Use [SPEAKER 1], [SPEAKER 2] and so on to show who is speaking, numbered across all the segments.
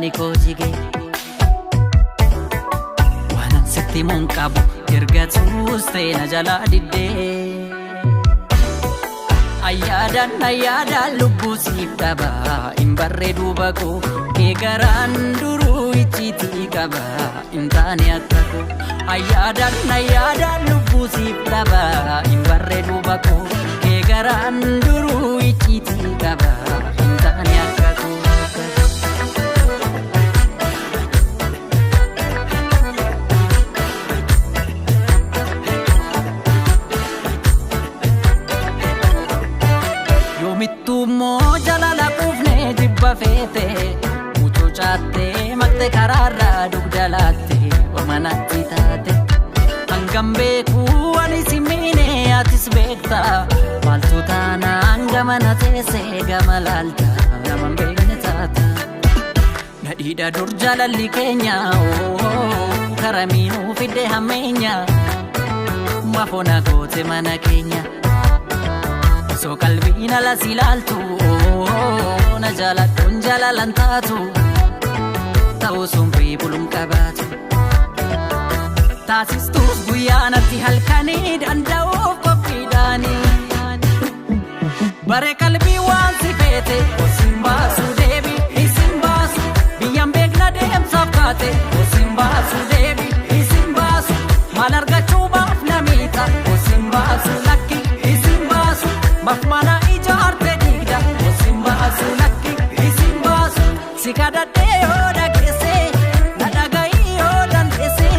[SPEAKER 1] nagni koo jige. Waanan sitti himuun qabu erga tuustee na jalaa diddee. Ayyaadaan ayyaadaan lubbuu siif dhaba hin barree duuba koo kee garaan duruu icciitii qaba hin taane akka koo. Ayyaadaan ayyaadaan lubbuu siif dhaba hin barree duuba koo kee garaan duruu icciitii qaba hin taane akka koo. Yoomittuu immoo jalala quufnee jibba feete mucucaattee maqte karaarraa dugda laatte ormanatti taate. Hangam beekuu ani si miine atis beekta maaltu taanaan gama na teessee gama laalta nama hin beekne taata. Nadhiidha dur jaalalli keenya karamiinuu fidde hammeenya mafoona goote mana keenya. Osoo qalbiin ala si ilaaltu na jaaladhuun jaalalan taatu ta'uu sun buluun qabaatu. Taasistuus guyyaa natti halkanii danda'uuf qophiidhaani. Bare qalbii waan si feete osin baasu deebi isin baasu biyyaan beekna deemsaaf kaate osin baasu deebi isin baasu maal argachuu baaf namiita osin baasu lakki isin baasu maaf mana ijaarte diigda osin baasu lakki isin baasu si kadhadhee yoo dhageesse na dhaga'ii yoo dandeesse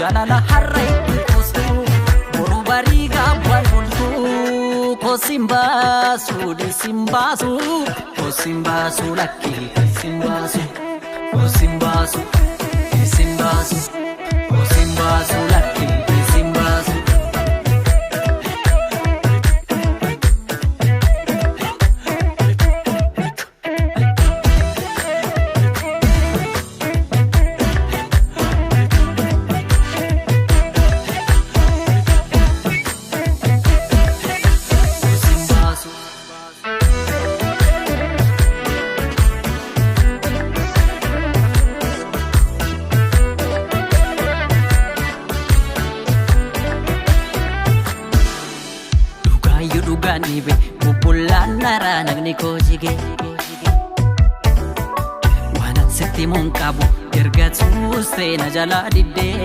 [SPEAKER 1] jaalala har'a itti qoostu boru barii gaabbaan bultu kosin baasu dhiisin baasu kosin baasu lakki isin baasu kosin baasu isin baasu kosin baasu lakki isin baasu. Kosin baasu. Dhugaayyuu dhugaan dhibe bubbullaan naraa nagni koo jige. Waanan sitti himuun qabu erga tuustee na jalaa diddee.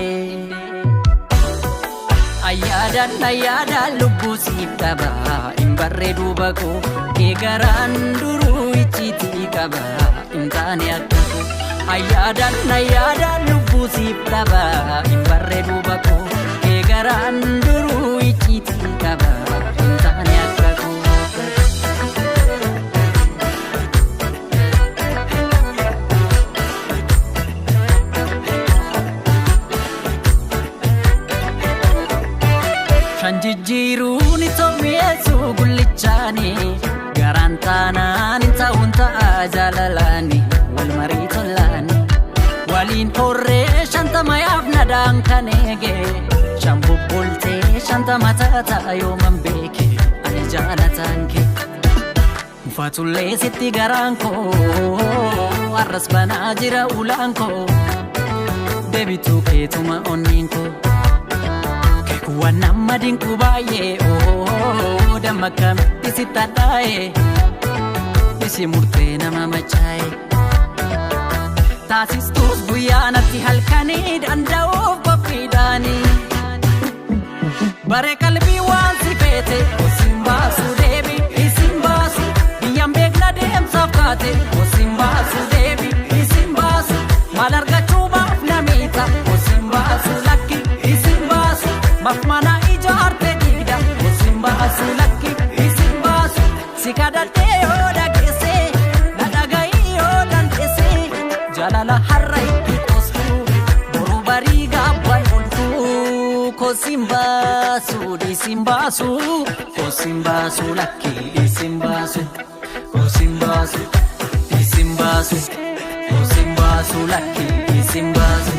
[SPEAKER 1] Ayyaadaan ayyaadaan lubbuu siif dhaba hin barree duuba koo kee garaan duruu icciitii qaba hin taane akka koo. Ayyaadaan ayyaadaan lubbuu siif dhaba hin barree duuba koo kee garaan duruu icciitii qaba hin taane akka koo. Shan jijjiiruun itoo mi'eessu gullichaani garaan taanaan hin ta'uun ta'a jaalalaani wal marii tolaani waliin horree 50 yaaf nadaan kan eege shan bubbultee 50 taata yooman beeke ani jaalataan kee. Mufatullee sitti garaan koo har'as banaa jira ulaan koo deebituu keetuma onneen koo. Keekuwwan nama dinqu baay'ee damma akkamitti sitti hadhaa'e isi murtee nama machaa'e. Taasistuus guyyaa natti halkanii danda'uuf qophiidhaani. Bare qalbii waan si feete osin baasu deebi isin baasu biyyaan beekna deemsaaf kaate osin baasu deebi isin baasu maal argachuu baaf namiita osin baasu lakki isin baasu maaf mana ijaarte diigda osin baasu lakki isin baasu si kadhadhee yoo dhageesse na dhaga'ii yoo dandeesse jaalala har'a itti qoostu boru barii gaabbaan bultu kosin baasu dhiisin baasu kosin baasu lakki isin baasu kosin baasu isin baasu kosin baasu lakki isin baasu.